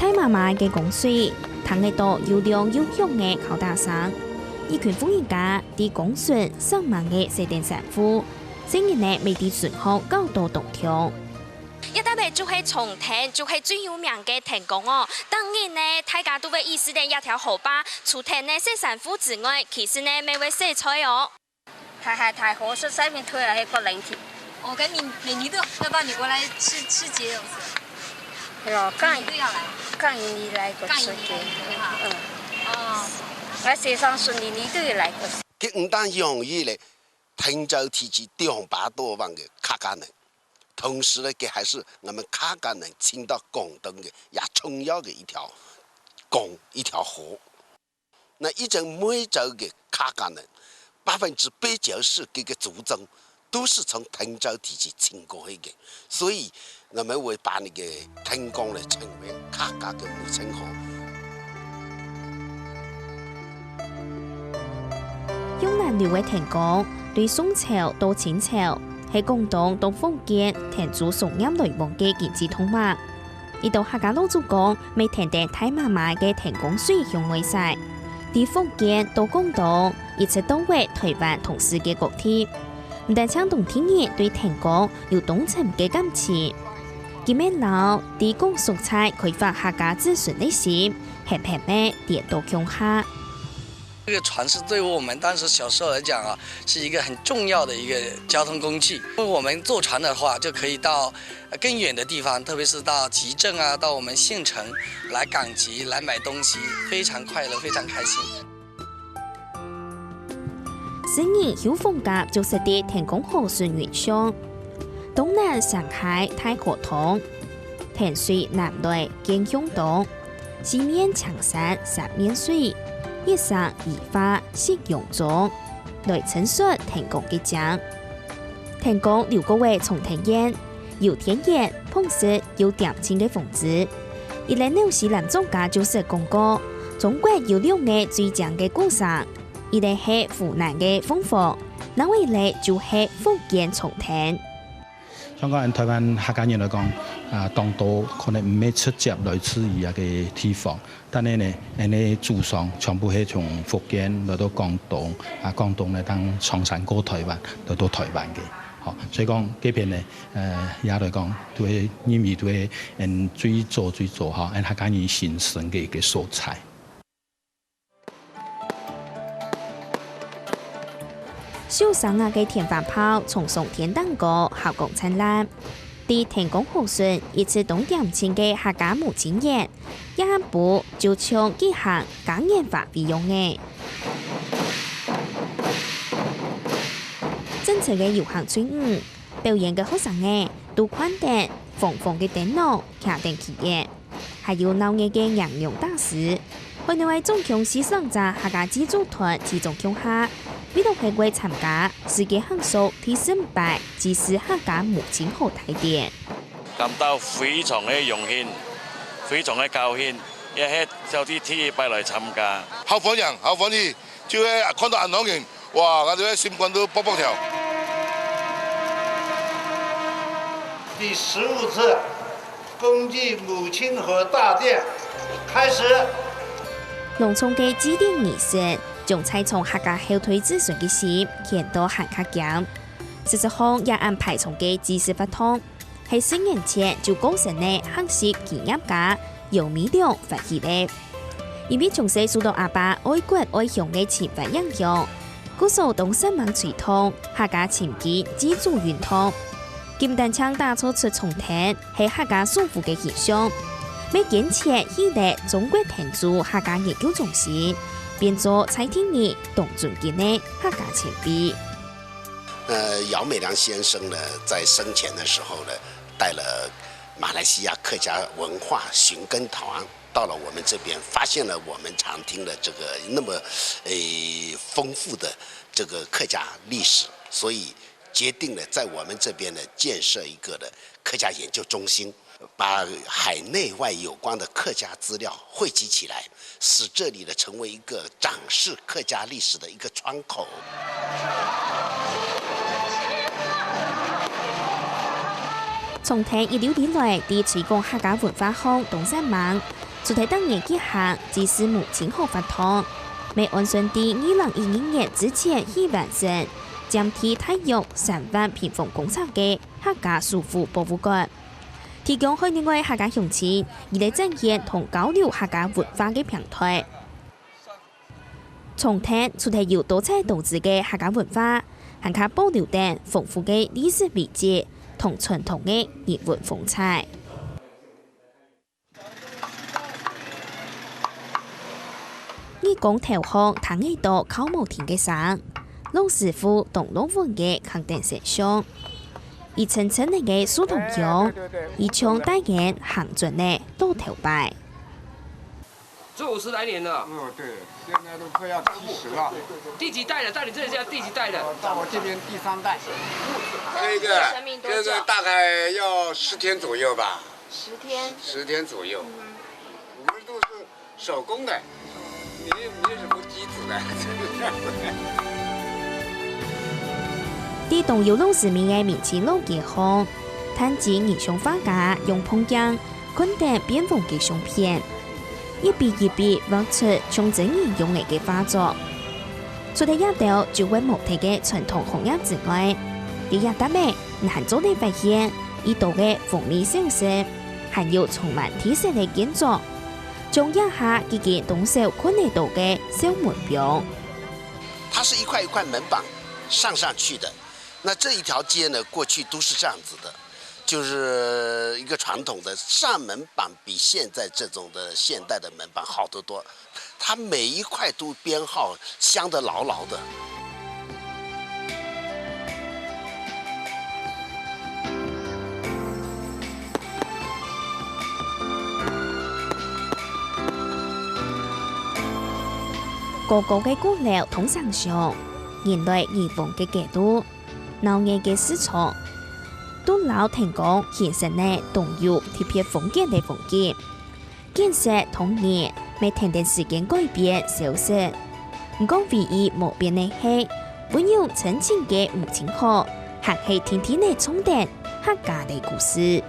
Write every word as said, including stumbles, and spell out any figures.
大嫲嫲个江水，聽得到又亮又響个敲打聲。一群婦人家在江脣生猛个洗等衫褲，細人仔乜在脣項搞到當暢。這搭仔就係長灘，就係最有名个灘江哦。當日呢，大家都會意識到這條河壩，除忒呢洗衫褲之外，其實呢乜會洗菜哦。 大海大河是上面推來一個冷氣。我跟你每年都要到美國來吃吃節有是吧？對哦，每年都要來。降雨你來過吃節。降雨你來過哈。嗯。哦。我先生順利你都有來過。佢毋但養育了泉州地區兩百多萬个客家人，同時呢，佢還是我們客家人遷到廣東个也重要个一條江，一條河。 那一直湄洲个客家人，百分之八九十个个祖宗都是從泉州地區遷過去个，所以我們會把那個泉江呢稱為客家个母親河。向南流个泉江，對宋朝到清朝，係廣東到福建、泉州、松原來往个經濟動脈。 一到客家老祖公，乜跈等大嫲嫲个泉江水向外徙。對福建到廣東，一直到位台灣同時个各地，毋單淨當地人對泉江有當深个感情，佢乜摎在廣東在開發客家子孫个心，狠狠个連到共下。 這個船是對於我們當時小時候來講啊，是一個很重要的一個交通工具。因為我們坐船的話，就可以到呃更遠的地方，特別是到集鎮啊，到我們縣城來趕集、來買東西，非常快樂，非常開心。細人仔放假就識在泉江河脣運動，東南山溪大河東， 天水南來見向東，四面青山三面水，日升而化夕陽中，來稱說天公个靚。天公流過个長天堰，有田園、澎湃又恬靜个風致。一個紐西蘭作家就識講過，中國有兩個最靚个古城，一個係湖南个鳳凰，另外一個就係福建長天。 像講台灣客家人來講，啊，當多可能毋係直接來自於一個地方，但係呢，𠊎等个祖上全部係從福建來到廣東，啊，廣東呢，當上山過台灣，來到台灣个。好，所以講這片呢，呃，也來講，都係認為都係，嗯，最早最早哈，𠊎等客家人新生个一個所在。 小城仔个天花炮衝上天頂高，好光燦爛。在天光河脣一直當恬靜个客家母親園，這暗晡就像舉行嘉年華會樣仔。整齊个遊行隊伍，表演个學生仔，都擐等紅紅个燈籠，擎等旗仔。 還有鬧熱个迎龍大士。海內外總共四十隻客家劇組團齊中共下，為著係為參加世界客屬第十五擺祭祀客家母親河大典。感到非常个榮幸，非常个高興，也係小弟第一擺來參加。好歡迎，好歡喜，就係看到恁多人，哇，𠊎就係心肝都噗噗跳。第十五次 公祭母親河大典開始。隆重个祭典儀式，將在場客家後代子孫个心牽到還較堅。事實上，這恁排場个祭祀活動，係十年前就過身个客籍紀念家楊美良發起个。因為從細受到阿爸愛國愛鄉个情懷影響， 故所當煞猛推動客家尋根祭祖運動。佢毋單淨打造出長天係客家首府个形象，乜建設起了中國天竺客家研究中心，變做在地人當尊敬个客家前輩。呃，姚美良先生呢，在生前的時候呢，帶了馬來西亞客家文化尋根團 到了我們這邊，發現了我們常聽的這個那麼，誒，豐富的這個客家歷史，所以決定了在我們這邊呢，建設一個的客家研究中心，把海內外有關的客家資料匯集起來，使這裡呢成為一個展示客家歷史的一個窗口。總體一路以來，在推廣客家文化項當煞猛，除忒逐年舉行祭祀母親河活動，也按算在二零一二年之前起完成，佔地大約三萬平方公尺个客家書府博物館，提供海內外客家鄉親一個展現同交流客家文化个平台。 長灘除忒有多彩多姿个客家文化，還較保留等豐富个歷史遺跡同傳統个人文風采。日光頭項聽得到敲模釘个聲，老師傅當樂穩个䟘等神像，一層層个樹桶樣，一像帶人行轉个老頭擺。 这五十来年了，哦，对，现在都快要七十了。第几代了？到你这里现在第几代了？到我这边第三代。这个这个大概要十天左右吧，十天，十天左右。我们都是手工的，没有没有什么机子的。在當有歷史味个明清老街項，攤子人像畫家用碰鏡 看等變黃个相片，一筆一筆畫出像真人樣仔个畫作。除忒這兜就會無忒个傳統行業之外，在這搭仔，你還做得發現已多个風味小食，還有充滿特色个建築，像這下已經當少看得到个小門窗。它是一塊一塊门板上上去的，那这一条街呢，过去都是这样子的。 就是一个传统的扇门板，比现在这种的现代的门板好得多。它每一块都编号镶得牢牢的。高高个高楼同城墙，人來人往个街路，鬧熱个市場，都摎天光形成了當有特別風格个風景。建設同年，乜跈等時間改變消失。毋過唯一無變个係，溫柔深情个母親河，還係定定仔唱等客家个故事。